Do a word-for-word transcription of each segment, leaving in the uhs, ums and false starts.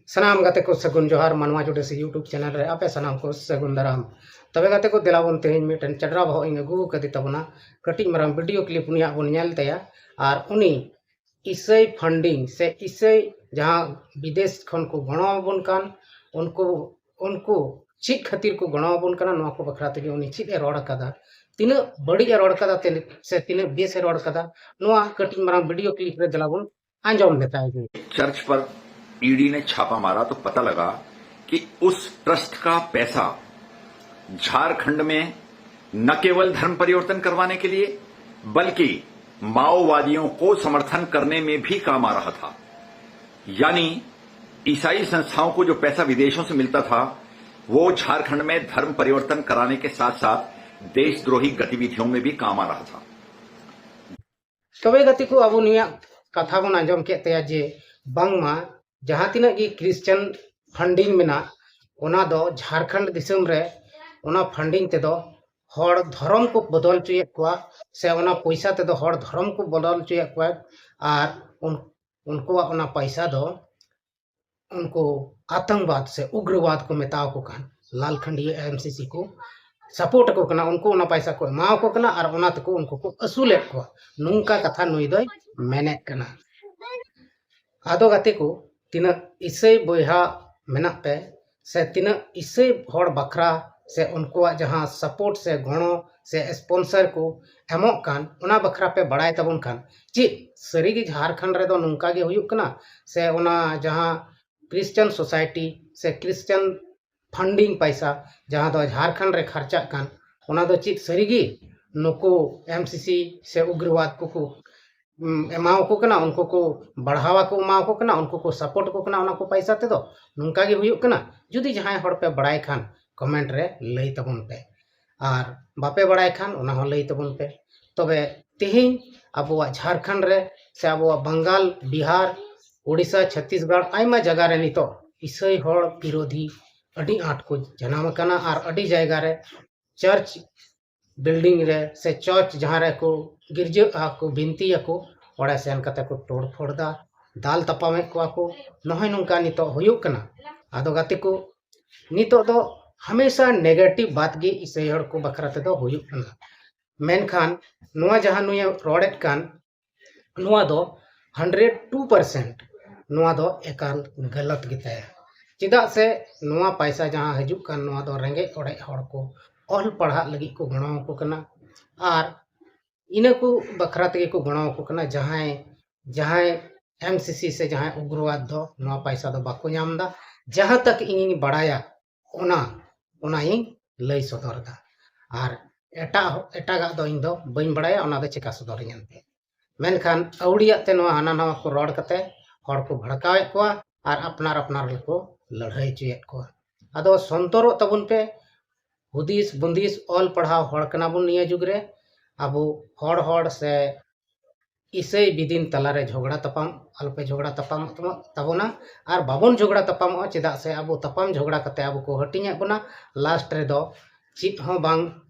ᱥᱟᱱᱟᱢ ᱜᱟᱛᱮ ᱠᱚ ᱥᱟᱹᱜᱩᱱ ᱡᱚᱦᱟᱨ, ᱢᱟᱱᱣᱟ ᱡᱩᱰᱤᱥᱤ YouTube ᱪᱮᱱᱮᱞ ᱨᱮ ᱟᱯᱮ ᱥᱟᱱᱟᱢ ᱠᱚ ᱥᱟᱹᱜᱩᱱ ᱫᱟᱨᱟᱢ᱾ ᱛᱚᱵᱮ ᱜᱟᱛᱮ ᱠᱚ, ᱫᱮᱞᱟ ᱵᱚᱱ ᱛᱮᱦᱮᱧ ᱢᱤᱫᱴᱮᱱ ᱪᱟᱰᱨᱟ ᱵᱚᱦᱚᱜ ᱤᱧ ᱟᱹᱜᱩ ᱟᱠᱟᱫᱮ ᱛᱟᱵᱚᱱᱟ, ᱠᱟᱹᱴᱤᱡ ᱢᱟᱨᱟᱝ ᱵᱷᱤᱰᱤᱭᱳ ᱠᱞᱤᱯ ᱩᱱᱤᱭᱟᱜ ᱵᱚᱱ ᱧᱮᱞ ᱛᱟᱭᱟ᱾ ᱟᱨ ᱩᱱᱤ ᱤᱥᱟᱹᱭ ᱯᱷᱟᱱᱰᱤᱝ ᱥᱮ ᱤᱥᱟᱹᱭ ᱡᱟᱦᱟᱸ ᱵᱤᱫᱮᱥ ᱠᱷᱚᱱ ᱠᱚ ᱜᱚᱲᱚ ᱟᱵᱚᱱ ᱠᱟᱱ, ᱩᱱᱠᱩ ᱩᱱᱠᱩ ᱪᱮᱫ ᱠᱷᱟᱹᱛᱤᱨ ᱠᱚ ᱜᱚᱲᱚ ᱟᱵᱚᱱ ᱠᱟᱱᱟ, ᱱᱚᱣᱟ ᱠᱚ ᱵᱟᱠᱷᱨᱟ ᱛᱮᱜᱮ ᱩᱱᱤ ᱪᱮᱫ ᱮ ᱨᱚᱲ ᱟᱠᱟᱫᱟ, ᱛᱤᱱᱟᱹᱜ ᱵᱟᱹᱲᱤᱡ ᱮ ᱨᱚᱲ ᱟᱠᱟᱫᱟ ᱛᱮ-, ᱥᱮ ᱛᱤᱱᱟᱹᱜ ᱵᱮᱥ ᱮ ᱨᱚᱲ ᱟᱠᱟᱫᱟ, ᱱᱚᱣᱟ ᱠᱟᱹᱴᱤᱡ ᱢᱟᱨᱟᱝ ᱵᱷᱤᱰᱤᱭᱳ ᱠᱞᱤᱯ ᱨᱮ ᱫᱮᱞᱟ ᱵᱚᱱ ᱟᱸᱡᱚᱢ ᱞᱮᱛᱟᱭ ᱜᱮ᱾ चर्च पर ईडी ने छापा मारा तो पता लगा कि उस ट्रस्ट का पैसा झारखंड में न केवल धर्म परिवर्तन करवाने के लिए बल्कि माओवादियों को समर्थन करने में भी काम आ रहा था। यानी ईसाई संस्थाओं को जो पैसा विदेशों से मिलता था, वो झारखंड में धर्म परिवर्तन कराने के साथ साथ देशद्रोही गतिविधियों में भी काम आ रहा था। ᱛᱚᱵᱮ ᱜᱟᱛᱮ ᱠᱚ, ᱟᱵᱚ ᱱᱩᱭᱟᱜ ᱠᱟᱛᱷᱟ ᱵᱚᱱ ᱟᱸᱡᱚᱢ ᱠᱮᱫ ᱛᱟᱭᱟ ᱡᱮ ᱵᱟᱝᱢᱟ ᱡᱟᱦᱟᱸ ᱛᱤᱱᱟᱹᱜ ᱜᱮ ᱠᱨᱤᱥᱪᱟᱱ ᱯᱷᱟᱱᱰᱤᱝ ᱢᱮᱱᱟᱜ, ᱚᱱᱟ ᱫᱚ ᱡᱷᱟᱲᱠᱷᱚᱸᱰ ᱫᱤᱥᱚᱢ ᱨᱮ ᱚᱱᱟ ᱯᱷᱟᱱᱰᱤᱝ ᱛᱮᱫᱚ ᱦᱚᱲ ᱫᱷᱚᱨᱚᱢ ᱠᱚ ᱵᱚᱫᱚᱞ ᱦᱚᱪᱚᱭᱮᱫ ᱠᱚᱣᱟ, ᱥᱮ ᱚᱱᱟ ᱯᱚᱭᱥᱟ ᱛᱮᱫᱚ ᱦᱚᱲ ᱫᱷᱚᱨᱚᱢ ᱠᱚ ᱵᱚᱫᱚᱞ ᱦᱚᱪᱚᱭᱮᱫ ᱠᱚᱣᱟ᱾ ᱟᱨ ᱩᱱ-, ᱩᱱᱠᱩᱣᱟᱜ ᱚᱱᱟ ᱯᱚᱭᱥᱟ ᱫᱚ ᱩᱱᱠᱩ ᱟᱛᱚᱝᱠᱵᱟᱫ ᱥᱮ ᱩᱜᱽᱨᱚᱵᱟᱫ ᱠᱚ ᱢᱮᱛᱟᱣ ᱠᱚ ᱠᱟᱱ, ᱞᱟᱞᱠᱷᱟᱱᱰᱤᱭᱟᱹ ᱮᱢᱥᱤᱥᱤ ᱠᱚ ᱥᱟᱯᱳᱨᱴ ᱟᱠᱚ ᱠᱟᱱᱟ, ᱩᱱᱠᱩ ᱚᱱᱟ ᱯᱚᱭᱥᱟ ᱠᱚ ᱮᱢᱟᱣ ᱠᱚ ᱠᱟᱱᱟ ᱟᱨ ᱚᱱᱟ ᱛᱮᱠᱚ ᱩᱱᱠᱩ ᱠᱚ ᱟᱹᱥᱩᱞᱮᱫ ᱠᱚᱣᱟ, ᱱᱚᱝᱠᱟ ᱠᱟᱛᱷᱟ ᱱᱩᱭ ᱫᱚᱭ ᱢᱮᱱᱮᱫ ᱠᱟᱱᱟ᱾ ᱟᱫᱚ ᱜᱟᱛᱮ ᱠᱚ, ᱛᱤᱱᱟᱹᱜ ᱤᱥᱟᱹᱭ ᱵᱚᱭᱦᱟ ᱢᱮᱱᱟᱜ ᱯᱮ ᱥᱮ ᱛᱤᱱᱟᱹᱜ ᱤᱥᱟᱹᱭ ᱦᱚᱲ ᱵᱟᱠᱷᱨᱟ ᱥᱮ ᱩᱱᱠᱩᱣᱟᱜ ᱡᱟᱦᱟᱸ ᱥᱟᱯᱳᱨᱴ ᱥᱮ ᱜᱚᱲᱚ ᱥᱮ ᱥᱯᱚᱱᱥᱚᱨ ᱠᱚ ᱮᱢᱚᱜ ᱠᱟᱱ, ᱚᱱᱟ ᱵᱟᱠᱷᱨᱟ ᱯᱮ ᱵᱟᱲᱟᱭ ᱛᱟᱵᱚᱱ ᱠᱷᱟᱱ, ᱪᱮᱫ ᱥᱟᱹᱨᱤᱜᱮ ᱡᱷᱟᱲᱠᱷᱚᱸᱰ ᱨᱮᱫᱚ ᱱᱚᱝᱠᱟ ᱜᱮ ᱦᱩᱭᱩᱜ ᱠᱟᱱᱟ? ᱥᱮ ᱚᱱᱟ ᱡᱟᱦᱟᱸ ᱠᱨᱤᱥᱪᱟᱱ ᱥᱳᱥᱟᱭᱴᱤ ᱥᱮ ᱠᱨᱤᱥᱪᱟᱱ ᱯᱷᱟᱱᱰᱤᱝ ᱯᱟᱭᱥᱟ ᱡᱟᱦᱟᱸ ᱫᱚ ᱡᱷᱟᱲᱠᱷᱚᱸᱰ ᱨᱮ ᱠᱷᱟᱨᱪᱟᱜ ᱠᱟᱱ, ᱚᱱᱟ ᱫᱚ ᱪᱮᱫ ᱥᱟᱹᱨᱤᱜᱮ ᱱᱩᱠᱩ ᱮᱢᱥᱤᱥᱤ ᱥᱮ ᱩᱜᱽᱨᱚᱵᱟᱫ ᱠᱚᱠᱚ, ᱩᱢ, ᱮᱢᱟᱣᱟᱠᱚ ᱠᱟᱱᱟ, ᱩᱱᱠᱩ ᱠᱚ ᱵᱟᱲᱦᱟᱣᱟᱠᱚ, ᱮᱢᱟᱣᱟᱠᱚ ᱠᱟᱱᱟ, ᱩᱱᱠᱩ ᱠᱚ ᱥᱟᱯᱳᱨᱴ ᱟᱠᱚ ᱠᱟᱱᱟ ᱚᱱᱟ ᱠᱚ ᱯᱟᱭᱥᱟ ᱛᱮᱫᱚ? ᱱᱚᱝᱠᱟ ᱜᱮ ᱦᱩᱭᱩᱜ ᱠᱟᱱᱟ? ᱡᱩᱫᱤ ᱡᱟᱦᱟᱸᱭ ᱦᱚᱲ ᱯᱮ ᱵᱟᱲᱟᱭ ᱠᱷᱟᱱ, ᱠᱚᱢᱮᱱᱴ ᱨᱮ ᱞᱟᱹᱭ ᱛᱟᱵᱚᱱ ᱯᱮ, ᱟᱨ ᱵᱟᱯᱮ ᱵᱟᱲᱟᱭ ᱠᱷᱟᱱ ᱚᱱᱟ ᱦᱚᱸ ᱞᱟᱹᱭ ᱛᱟᱵᱚᱱ ᱯᱮ᱾ ᱛᱚᱵᱮ ᱛᱮᱦᱮᱧ ᱟᱵᱚᱣᱟᱜ ᱡᱷᱟᱲᱠᱷᱚᱸᱰ ᱨᱮ ᱥᱮ ᱟᱵᱚᱣᱟᱜ ᱵᱟᱝᱜᱟᱞ, ᱵᱤᱦᱟᱨ, ᱳᱰᱤᱥᱟ, ᱪᱷᱚᱛᱤᱥᱜᱚᱲ, ᱟᱭᱢᱟ ᱡᱟᱭᱜᱟ ᱨᱮ ᱱᱤᱛᱚᱜ ᱤᱥᱟᱹᱭ ᱦᱚᱲ ᱵᱤᱨᱳᱫᱷᱤ ᱟᱹᱰᱤ ᱟᱸᱴ ᱠᱚ ᱡᱟᱱᱟᱢ ᱟᱠᱟᱱᱟ ᱟᱨ ᱟᱹᱰᱤ ᱡᱟᱭᱜᱟ ᱨᱮ ᱪᱟᱨᱪ ᱵᱤᱞᱰᱤᱝ ᱨᱮ ᱥᱮ ᱪᱟᱨᱪ ᱡᱟᱦᱟᱸ ᱨᱮᱠᱚ ᱜᱤᱨᱡᱟᱹᱜᱼᱟ ᱠᱚ, ᱵᱤᱱᱛᱤᱭᱟᱠᱚ, ᱚᱸᱰᱮ ᱥᱮᱱ ᱠᱟᱛᱮ ᱠᱚ ᱛᱳᱲ ᱯᱷᱳᱲ ᱫᱟ᱾ ᱫᱟᱞ ᱛᱟᱯᱟᱢᱮᱫ ᱠᱚᱣᱟ ᱠᱚ᱾ ᱱᱚᱜᱼᱚᱭ ᱱᱚᱝᱠᱟ ᱱᱤᱛᱚᱜ ᱦᱩᱭᱩᱜ ᱠᱟᱱᱟ᱾ ᱟᱫᱚ ᱜᱟᱛᱮ ᱠᱚ, ᱱᱤᱛᱚᱜ ᱫᱚ ᱦᱟᱢᱮᱥᱟ negative ᱵᱟᱛ ᱜᱮ ᱤᱥᱟᱹᱭ ᱦᱚᱲ ᱠᱚ ᱵᱟᱠᱷᱨᱟ ᱛᱮᱫᱚ ᱦᱩᱭᱩᱜ ᱠᱟᱱᱟ᱾ ᱢᱮᱱᱠᱷᱟᱱ ᱱᱚᱣᱟ ᱡᱟᱦᱟᱸ ᱱᱩᱭᱮ ᱨᱚᱲᱮᱫ ᱠᱟᱱ, ᱱᱚᱣᱟ ᱫᱚ hundred two percent ᱱᱚᱣᱟ ᱫᱚ ᱮᱠᱟᱞ ᱜᱟᱞᱟᱛ ᱜᱮᱛᱟᱭᱟ᱾ ᱪᱮᱫᱟᱜ ᱥᱮ ᱱᱚᱣᱟ ᱯᱟᱭᱥᱟ ᱡᱟᱦᱟᱸ ᱦᱤᱡᱩᱜ ᱠᱟᱱ, ᱱᱚᱣᱟ ᱫᱚ ᱨᱮᱸᱜᱮᱡ ᱚᱲᱮᱡ ᱦᱚᱲ ᱠᱚ ᱚᱞ ᱯᱟᱲᱦᱟᱜ ᱞᱟᱹᱜᱤᱫ ᱠᱚ ᱜᱚᱲᱚ ᱟᱠᱚ ᱠᱟᱱᱟ᱾ ᱟᱨ ᱤᱱᱟᱹ ᱠᱚ ᱵᱟᱠᱷᱨᱟ ᱛᱮᱜᱮ ᱠᱚ ᱜᱚᱲᱚ ᱟᱠᱚ ᱠᱟᱱᱟ᱾ ᱡᱟᱦᱟᱸᱭ, ᱡᱟᱦᱟᱸᱭ M C C ᱥᱮ ᱡᱟᱦᱟᱸᱭ ᱩᱜᱽᱨᱚᱣᱟᱫ ᱫᱚ ᱱᱚᱣᱟ ᱯᱟᱭᱥᱟ ᱫᱚ ᱵᱟᱠᱚ ᱧᱟᱢ ᱮᱫᱟ᱾ ᱡᱟᱦᱟᱸ ᱛᱟᱠ ᱤᱧᱤᱧ ᱵᱟᱲᱟᱭᱟ, ᱚᱱᱟ, ᱚᱱᱟᱧ ᱞᱟᱹᱭ ᱥᱚᱫᱚᱨ ᱮᱫᱟ᱾ ᱟᱨ ᱮᱴᱟᱜ, ᱮᱴᱟᱜᱟᱜ ᱫᱚ ᱤᱧ ᱫᱚ ᱵᱟᱹᱧ ᱵᱟᱲᱟᱭᱟ, ᱚᱱᱟ ᱫᱚ ᱪᱮᱠᱟ ᱥᱚᱫᱚᱨ ᱤᱧ ᱮᱱᱛᱮ᱾ ᱢᱮᱱᱠᱷᱟᱱ ᱟᱹᱣᱲᱤᱭᱟᱜ ᱛᱮ ᱱᱚᱣᱟ ᱦᱟᱱᱟ ᱱᱟᱣᱟ ᱠᱚ ᱨᱚᱲ ᱠᱟᱛᱮ ᱦᱚᱲ ᱠᱚ ᱵᱷᱟᱲᱠᱟᱣᱮᱫ ᱠᱚᱣᱟ ᱟᱨ ᱟᱯᱱᱟᱨ ᱟᱯᱱᱟᱨ ᱜᱮᱠᱚ ᱞᱟᱹᱲᱦᱟᱹᱭ ᱦᱚᱪᱚᱭᱮᱫ ᱠᱚᱣᱟ᱾ ᱟᱫᱚ ᱥᱚᱱᱛᱚᱨᱚᱜ ᱛᱟᱵᱚᱱ ᱯᱮ, ᱦᱩᱫᱤᱥ ᱵᱩᱸᱫᱤᱥ ᱚᱞ ᱯᱟᱲᱦᱟᱣ ᱦᱚᱲ ᱠᱟᱱᱟ ᱵᱚᱱ ᱱᱤᱭᱟᱹ ᱡᱩᱜᱽ ᱨᱮ᱾ ᱟᱵᱚ ᱦᱚᱲ ᱦᱚᱲ ᱥᱮ ᱤᱥᱟᱹᱭ ᱵᱤᱫᱤᱱ ᱛᱟᱞᱟᱨᱮ ᱡᱷᱚᱜᱽᱲᱟ ᱛᱟᱯᱟᱢ ᱟᱞᱚᱯᱮ ᱡᱷᱚᱜᱽᱲᱟ ᱛᱟᱯᱟᱢᱚᱜ ᱛᱟᱵᱚᱱᱟ᱾ ᱟᱨ ᱵᱟᱵᱚᱱ ᱡᱷᱚᱜᱽᱲᱟ ᱛᱟᱯᱟᱢᱚᱜᱼᱟ, ᱪᱮᱫᱟᱜ ᱥᱮ ᱟᱵᱚ ᱛᱟᱯᱟᱢ ᱡᱷᱚᱜᱽᱲᱟ ᱠᱟᱛᱮ ᱟᱵᱚ ᱠᱚ ᱦᱟᱹᱴᱤᱧᱮᱫ ᱵᱚᱱᱟ᱾ ᱞᱟᱥᱴ ᱨᱮᱫᱚ ᱪᱮᱫ ᱦᱚᱸ ᱵᱟᱝ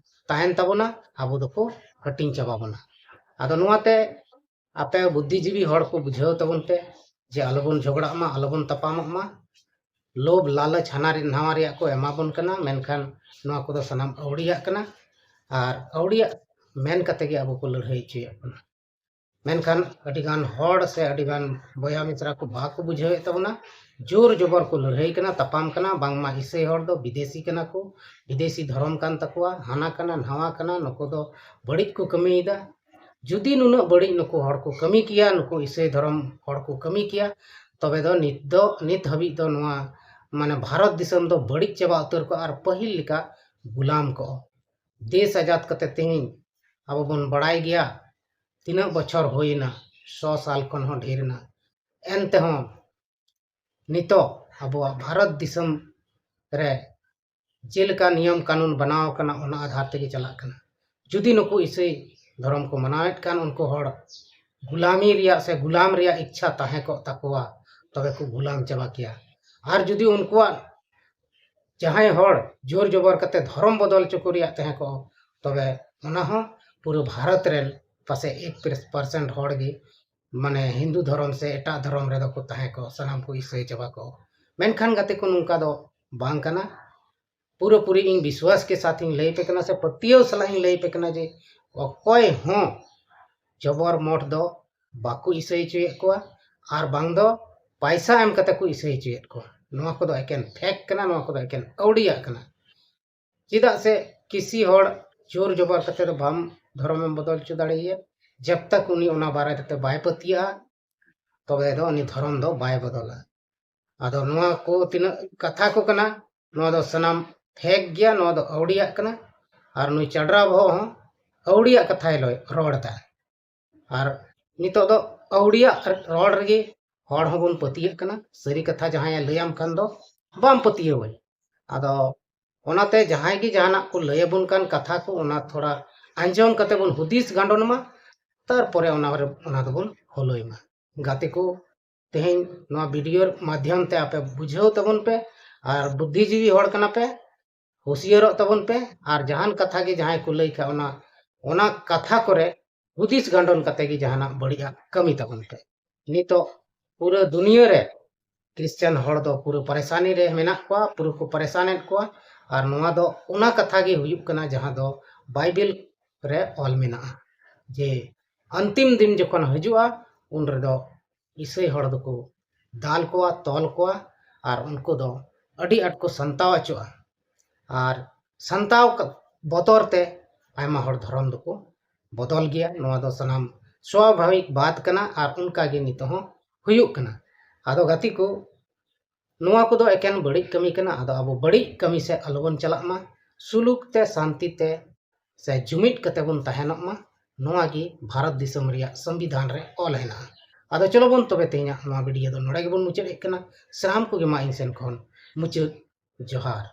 ᱛᱟᱦᱮᱱ ᱛᱟᱵᱚᱱᱟ, ᱟᱵᱚ ᱫᱚᱠᱚ ᱦᱟᱹᱴᱤᱧ ᱪᱟᱵᱟ ᱵᱚᱱᱟ᱾ ᱟᱫᱚ ᱱᱚᱣᱟᱛᱮ ᱟᱯᱮ ᱵᱩᱫᱽᱫᱷᱤᱡᱤᱵᱤ ᱦᱚᱲ ᱠᱚ ᱵᱩᱡᱷᱟᱹᱣ ᱛᱟᱵᱚᱱ ᱯᱮ ᱡᱮ ᱟᱞᱚᱵᱚᱱ ᱡᱷᱚᱜᱽᱲᱟᱜ ᱢᱟ, ᱟᱞᱚᱵᱚᱱ ᱛᱟᱯᱟᱢᱚᱜ ᱢᱟ᱾ ᱞᱳᱵᱷ ᱞᱟᱞᱚᱪ ᱦᱟᱱᱟ ᱨᱮ ᱱᱟᱣᱟ ᱨᱮᱭᱟᱜ ᱠᱚ ᱮᱢᱟ ᱵᱚᱱ ᱠᱟᱱᱟ, ᱢᱮᱱᱠᱷᱟᱱ ᱱᱚᱣᱟ ᱠᱚᱫᱚ ᱥᱟᱱᱟᱢ ᱟᱹᱣᱲᱤᱭᱟᱜ ᱠᱟᱱᱟ᱾ ᱟᱨ ᱟᱹᱣᱲᱤᱭᱟᱜ ᱢᱮᱱ ᱠᱟᱛᱮ ᱜᱮ ᱟᱵᱚ ᱠᱚ ᱞᱟᱹᱲᱦᱟᱹᱭ ᱦᱚᱪᱚᱭᱮᱫ ᱵᱚᱱᱟ᱾ ᱢᱮᱱᱠᱷᱟᱱ ᱟᱹᱰᱤᱜᱟᱱ ᱦᱚᱲ ᱥᱮ ᱟᱹᱰᱤᱜᱟᱱ ᱵᱚᱭᱦᱟ ᱢᱤᱥᱨᱟ ᱠᱚ ᱵᱟᱠᱚ ᱵᱩᱡᱷᱟᱹᱣᱮᱫ ᱛᱟᱵᱚᱱᱟ᱾ ᱡᱳᱨ ᱡᱚᱵᱚᱨ ᱠᱚ ᱞᱟᱹᱲᱦᱟᱹᱭ ᱠᱟᱱᱟ, ᱛᱟᱯᱟᱢ ᱠᱟᱱᱟ, ᱵᱟᱝᱢᱟ ᱤᱥᱟᱹᱭ ᱦᱚᱲ ᱫᱚ ᱵᱤᱫᱮᱥᱤ ᱠᱟᱱᱟ ᱠᱚ, ᱵᱤᱫᱮᱥᱤ ᱫᱷᱚᱨᱚᱢ ᱠᱟᱱ ᱛᱟᱠᱚᱣᱟ, ᱦᱟᱱᱟ ᱠᱟᱱᱟ, ᱱᱟᱣᱟ ᱠᱟᱱᱟ, ᱱᱩᱠᱩ ᱫᱚ ᱵᱟᱹᱲᱤᱡ ᱠᱚ ᱠᱟᱹᱢᱤᱭᱮᱫᱟ᱾ ᱡᱩᱫᱤ ᱱᱩᱱᱟᱹᱜ ᱵᱟᱹᱲᱤᱡ ᱱᱩᱠᱩ ᱦᱚᱲ ᱠᱚ ᱠᱟᱹᱢᱤ ᱠᱮᱭᱟ, ᱱᱩᱠᱩ ᱤᱥᱟᱹᱭ ᱫᱷᱚᱨᱚᱢ ᱦᱚᱲ ᱠᱚ ᱠᱟᱹᱢᱤ ᱠᱮᱭᱟ, ᱛᱚᱵᱮ ᱫᱚ ᱱᱤᱛ ᱫᱚ, ᱱᱤᱛ ᱦᱟᱹᱵᱤᱡ ᱫᱚ ᱱᱚᱣᱟ ᱢᱟᱱᱮ ᱵᱷᱟᱨᱚᱛ ᱫᱤᱥᱚᱢ ᱫᱚ ᱵᱟᱹᱲᱤᱡ ᱪᱟᱵᱟ ᱩᱛᱟᱹᱨ ᱠᱚᱜᱼᱟ ᱟᱨ ᱯᱟᱹᱦᱤᱞ ᱞᱮᱠᱟ ᱜᱩᱞᱟᱢ ᱠᱚᱜᱼᱟ᱾ ᱫᱮᱥ ᱟᱡᱟᱫ ᱠᱟᱛᱮ ᱛᱮᱦᱮᱧ ᱟᱵᱚ ᱵᱚᱱ ᱵᱟᱲᱟᱭ ᱜᱮᱭᱟ ᱛᱤᱱᱟᱹᱜ ᱵᱚᱪᱷᱚᱨ ᱦᱩᱭᱮᱱᱟ, ᱥᱚ ᱥᱟᱞ ᱠᱷᱚᱱ ᱦᱚᱸ ᱰᱷᱮᱨ ᱮᱱᱟ᱾ ᱮᱱᱛᱮᱦᱚᱸ ᱱᱤᱛᱚᱜ ᱟᱵᱚᱣᱟᱜ ᱵᱷᱟᱨᱚᱛ ᱫᱤᱥᱚᱢ ᱨᱮ ᱡᱮᱞᱮᱠᱟ ᱱᱤᱭᱚᱢ ᱠᱟᱹᱱᱩᱱ ᱵᱮᱱᱟᱣ ᱟᱠᱟᱱᱟ, ᱚᱱᱟ ᱟᱫᱷᱟᱨ ᱛᱮᱜᱮ ᱪᱟᱞᱟᱜ ᱠᱟᱱᱟ᱾ ᱡᱩᱫᱤ ᱱᱩᱠᱩ ᱤᱥᱟᱹᱭ ᱫᱷᱚᱨᱚᱢ ᱠᱚ ᱢᱟᱱᱟᱣᱮᱫ ᱠᱟᱱ ᱩᱱᱠᱩ ᱦᱚᱲ ᱜᱩᱞᱟᱢᱤ ᱨᱮᱭᱟᱜ ᱥᱮ ᱜᱩᱞᱟᱢ ᱨᱮᱭᱟᱜ ᱤᱪᱪᱷᱟ ᱛᱟᱦᱮᱸ ᱠᱚᱜ ᱛᱟᱠᱚᱣᱟ, ᱛᱚᱵᱮ ᱠᱚ ᱜᱩᱞᱟᱢ ᱪᱟᱵᱟ ᱠᱮᱭᱟ᱾ ᱟᱨ ᱡᱩᱫᱤ ᱩᱱᱠᱩᱣᱟᱜ ᱡᱟᱦᱟᱸᱭ ᱦᱚᱲ ᱡᱳᱨ ᱡᱚᱵᱚᱨ ᱠᱟᱛᱮ ᱫᱷᱚᱨᱚᱢ ᱵᱚᱫᱚᱞ ᱦᱚᱪᱚ ᱠᱚ ᱨᱮᱭᱟᱜ ᱛᱟᱦᱮᱸ ᱠᱚᱜ, ᱛᱚᱵᱮ ᱚᱱᱟ ᱦᱚᱸ ᱯᱩᱨᱟᱹ ᱵᱷᱟᱨᱚᱛ ᱨᱮᱱ ᱯᱟᱥᱮ ᱮᱠ percent ᱦᱚᱲ ᱜᱮ ᱢᱟᱱᱮ ᱦᱤᱱᱫᱩ ᱫᱷᱚᱨᱚᱢ ᱥᱮ ᱮᱴᱟᱜ ᱫᱷᱚᱨᱚᱢ ᱨᱮᱫᱚ ᱠᱚ ᱛᱟᱦᱮᱸ ᱠᱚ, ᱥᱟᱱᱟᱢ ᱠᱚ ᱤᱥᱟᱹᱭ ᱪᱟᱵᱟ ᱠᱚ᱾ ᱢᱮᱱᱠᱷᱟᱱ ᱜᱟᱛᱮ ᱠᱚ, ᱱᱚᱝᱠᱟ ᱫᱚ ᱵᱟᱝ ᱠᱟᱱᱟ᱾ ᱯᱩᱨᱟᱹᱯᱩᱨᱤ ᱤᱧ ᱵᱤᱥᱣᱟᱥ ᱠᱮ ᱥᱟᱛᱷ ᱤᱧ ᱞᱟᱹᱭ ᱟᱯᱮ ᱠᱟᱱᱟ ᱥᱮ ᱯᱟᱹᱛᱭᱟᱹᱣ ᱥᱟᱞᱟᱜ ᱤᱧ ᱞᱟᱹᱭ ᱟᱯᱮ ᱠᱟᱱᱟ ᱡᱮ ᱚᱠᱚᱭ ᱦᱚᱸ ᱡᱚᱵᱚᱨ ᱢᱚᱴ ᱫᱚ ᱵᱟᱠᱚ ᱤᱥᱟᱹᱭ ᱦᱚᱪᱚᱭᱮᱫ ᱠᱚᱣᱟ, ᱟᱨ ᱵᱟᱝ ᱫᱚ ᱯᱟᱭᱥᱟ ᱮᱢ ᱠᱟᱛᱮ ᱠᱚ ᱤᱥᱟᱹᱭ ᱦᱚᱪᱚᱭᱮᱫ ᱠᱚᱣᱟ᱾ ᱱᱚᱣᱟ ᱠᱚᱫᱚ ᱮᱠᱮᱱ ᱯᱷᱮᱠ ᱠᱟᱱᱟ, ᱱᱚᱣᱟ ᱠᱚᱫᱚ ᱮᱠᱮᱱ ᱟᱹᱣᱲᱤᱭᱟᱜ ᱠᱟᱱᱟ᱾ ᱪᱮᱫᱟᱜ ᱥᱮ ᱠᱤᱥᱤ ᱦᱚᱲ ᱡᱳᱨ ᱡᱚᱵᱚᱨ ᱠᱟᱛᱮ ᱫᱚ ᱵᱟᱢ ᱫᱷᱚᱨᱚᱢᱮᱢ ᱵᱚᱫᱚᱞ ᱦᱚᱪᱚ ᱫᱟᱲᱮᱭᱟᱭᱟ, ᱡᱟᱵ ᱛᱟᱠ ᱩᱱᱤ ᱚᱱᱟ ᱵᱟᱨᱮ ᱛᱮ ᱵᱟᱭ ᱯᱟᱹᱛᱭᱟᱹᱜᱼᱟ, ᱛᱚᱵᱮ ᱫᱚ ᱩᱱᱤ ᱫᱷᱚᱨᱚᱢ ᱫᱚ ᱵᱟᱭ ᱵᱚᱫᱚᱞᱟ᱾ ᱟᱫᱚ ᱱᱚᱣᱟ ᱠᱚ ᱛᱤᱱᱟᱹᱜ ᱠᱟᱛᱷᱟ ᱠᱚ ᱠᱟᱱᱟ, ᱱᱚᱣᱟ ᱫᱚ ᱥᱟᱱᱟᱢ ᱯᱷᱮᱠ ᱜᱮᱭᱟ, ᱱᱚᱣᱟ ᱫᱚ ᱟᱹᱣᱲᱤᱭᱟᱜ ᱠᱟᱱᱟ᱾ ᱟᱨ ᱱᱩᱭ ᱪᱟᱰᱨᱟ ᱵᱚᱦᱚᱜ ᱦᱚᱸ ᱟᱹᱣᱲᱤᱭᱟᱜ ᱠᱟᱛᱷᱟᱭ ᱞᱚᱭ-, ᱨᱚᱲ ᱮᱫᱟ᱾ ᱟᱨ ᱱᱤᱛᱚᱜ ᱫᱚ ᱟᱹᱣᱲᱤᱭᱟᱜ ᱨᱚᱲ ᱨᱮᱜᱮ ᱦᱚᱲ ᱦᱚᱸᱵᱚᱱ ᱯᱟᱹᱛᱭᱟᱹᱜ ᱠᱟᱱᱟ᱾ ᱥᱟᱹᱨᱤ ᱠᱟᱛᱷᱟ ᱡᱟᱦᱟᱸᱭᱮ ᱞᱟᱹᱭᱟᱢ ᱠᱷᱟᱱ ᱫᱚ ᱵᱟᱢ ᱯᱟᱹᱛᱭᱟᱹᱣᱟᱭ᱾ ᱟᱫᱚ ᱚᱱᱟᱛᱮ ᱡᱟᱦᱟᱸᱭ ᱜᱮ ᱡᱟᱦᱟᱱᱟᱜ ᱠᱚ ᱞᱟᱹᱭᱟᱵᱚᱱ ᱠᱟᱱ ᱠᱟᱛᱷᱟ ᱠᱚ, ᱚᱱᱟ ᱛᱷᱚᱲᱟ ᱟᱸᱡᱚᱢ ᱠᱟᱛᱮ ᱵᱚᱱ ᱦᱩᱫᱤᱥ ᱜᱟᱸᱰᱚᱱ ᱢᱟ, ᱛᱟᱨᱯᱚᱨᱮ ᱚᱱᱟ ᱨᱮ, ᱚᱱᱟ ᱫᱚᱵᱚᱱ ᱦᱚᱞᱚᱭ ᱢᱟ᱾ ᱜᱟᱛᱮ ᱠᱚ, ᱛᱮᱦᱮᱧ ᱱᱚᱣᱟ ᱵᱷᱤᱰᱤᱭᱳ ᱢᱟᱫᱽᱫᱷᱚᱢ ᱛᱮ ᱟᱯᱮ ᱵᱩᱡᱷᱟᱹᱣ ᱛᱟᱵᱚᱱ ᱯᱮ, ᱟᱨ ᱵᱩᱫᱽᱫᱷᱤᱡᱤᱵᱤ ᱦᱚᱲ ᱠᱟᱱᱟ ᱯᱮ, ᱦᱩᱥᱤᱭᱟᱹᱨᱚᱜ ᱛᱟᱵᱚᱱ ᱯᱮ᱾ ᱟᱨ ᱡᱟᱦᱟᱱ ᱠᱟᱛᱷᱟ ᱜᱮ ᱡᱟᱦᱟᱸᱭ ᱠᱚ ᱞᱟᱹᱭ ᱠᱷᱟᱱ, ᱚᱱᱟ, ᱚᱱᱟ ᱠᱟᱛᱷᱟ ᱠᱚᱨᱮ ᱦᱩᱫᱤᱥ ᱜᱟᱸᱰᱚᱱ ᱠᱟᱛᱮ ᱜᱮ ᱡᱟᱦᱟᱱᱟᱜ ᱵᱟᱹᱲᱤᱡᱟᱜ ᱠᱟᱹᱢᱤ ᱛᱟᱵᱚᱱ ᱯᱮ᱾ ᱱᱤᱛᱚᱜ ᱯᱩᱨᱟᱹ ᱫᱩᱱᱤᱭᱟᱹ ᱨᱮ ᱠᱷᱨᱤᱥᱪᱟᱱ ᱦᱚᱲ ᱫᱚ ᱯᱩᱨᱟᱹ ᱯᱟᱨᱮᱥᱟᱱᱤ ᱨᱮ ᱢᱮᱱᱟᱜ ᱠᱚᱣᱟ, ᱯᱩᱨᱟᱹ ᱠᱚ ᱯᱟᱨᱮᱥᱟᱱᱮᱫ ᱠᱚᱣᱟ᱾ ᱟᱨ ᱱᱚᱣᱟ ᱫᱚ ᱚᱱᱟ ᱠᱟᱛᱷᱟ ᱜᱮ ᱦᱩᱭᱩᱜ ᱠᱟᱱᱟ ᱡᱟᱦᱟᱸ ᱫᱚ ᱵᱟᱭᱵᱮᱞ ᱨᱮ ᱚᱞ ᱢᱮᱱᱟᱜᱼᱟ, ᱡᱮ ᱟᱱᱛᱤᱢ ᱫᱤᱱ ᱡᱚᱠᱷᱚᱱ ᱦᱤᱡᱩᱜᱼᱟ, ᱩᱱ ᱨᱮᱫᱚ ᱤᱥᱟᱹᱭ ᱦᱚᱲ ᱫᱚᱠᱚ ᱫᱟᱞ ᱠᱚᱣᱟ, ᱛᱚᱞ ᱠᱚᱣᱟ, ᱟᱨ ᱩᱱᱠᱩ ᱫᱚ ᱟᱹᱰᱤ ᱟᱸᱴ ᱠᱚ ᱥᱟᱱᱛᱟᱣ ᱦᱚᱪᱚᱜᱼᱟ᱾ ᱟᱨ ᱥᱟᱱᱛᱟᱣ ᱠᱟ-, ᱵᱚᱛᱚᱨ ᱛᱮ ᱟᱭᱢᱟ ᱦᱚᱲ ᱫᱷᱚᱨᱚᱢ ᱫᱚᱠᱚ ᱵᱚᱫᱚᱞ ᱜᱮᱭᱟ᱾ ᱱᱚᱣᱟ ᱫᱚ ᱥᱟᱱᱟᱢ ᱥᱣᱟᱵᱷᱟᱵᱤᱠ ᱵᱟᱛ ᱠᱟᱱᱟ, ᱟᱨ ᱚᱱᱠᱟ ᱜᱮ ᱱᱤᱛᱚᱜ ᱦᱚᱸ ᱦᱩᱭᱩᱜ ᱠᱟᱱᱟ᱾ ᱟᱫᱚ ᱜᱟᱛᱮ ᱠᱚ, ᱱᱚᱣᱟ ᱠᱚᱫᱚ ᱮᱠᱮᱱ ᱵᱟᱹᱲᱤᱡ ᱠᱟᱹᱢᱤ ᱠᱟᱱᱟ᱾ ᱟᱫᱚ ᱟᱵᱚ ᱵᱟᱹᱲᱤᱡ ᱠᱟᱹᱢᱤ ᱥᱮᱫ ᱟᱞᱚᱵᱚᱱ ᱪᱟᱞᱟᱜ ᱢᱟ, ᱥᱩᱞᱩᱠ ᱛᱮ, ᱥᱟᱱᱛᱤ ᱛᱮ ᱥᱮ ᱡᱩᱢᱤᱫ ᱠᱟᱛᱮ ᱵᱚᱱ ᱛᱟᱦᱮᱱᱚᱜ ᱢᱟ᱾ ᱱᱚᱣᱟ ᱜᱮ ᱵᱷᱟᱨᱚᱛ ᱫᱤᱥᱚᱢ ᱨᱮᱭᱟᱜ ᱥᱚᱝᱵᱤᱫᱷᱟᱱ ᱨᱮ ᱚᱞ ᱦᱮᱱᱟᱜᱼᱟ᱾ ᱟᱫᱚ ᱪᱚᱞᱚ ᱵᱚᱱ ᱛᱚᱵᱮ ᱛᱮᱦᱮᱧᱟᱜ ᱱᱚᱣᱟ ᱵᱷᱤᱰᱤᱭᱳ ᱫᱚ ᱱᱚᱰᱮ ᱜᱮᱵᱚᱱ ᱢᱩᱪᱟᱹᱫ ᱮᱫ ᱠᱟᱱᱟ᱾ ᱥᱟᱱᱟᱢ ᱠᱚᱜᱮ ᱢᱟ ᱤᱧ ᱥᱮᱱ ᱠᱷᱚᱱ ᱢᱩᱪᱟᱹᱫ ᱡᱚᱦᱟᱨ᱾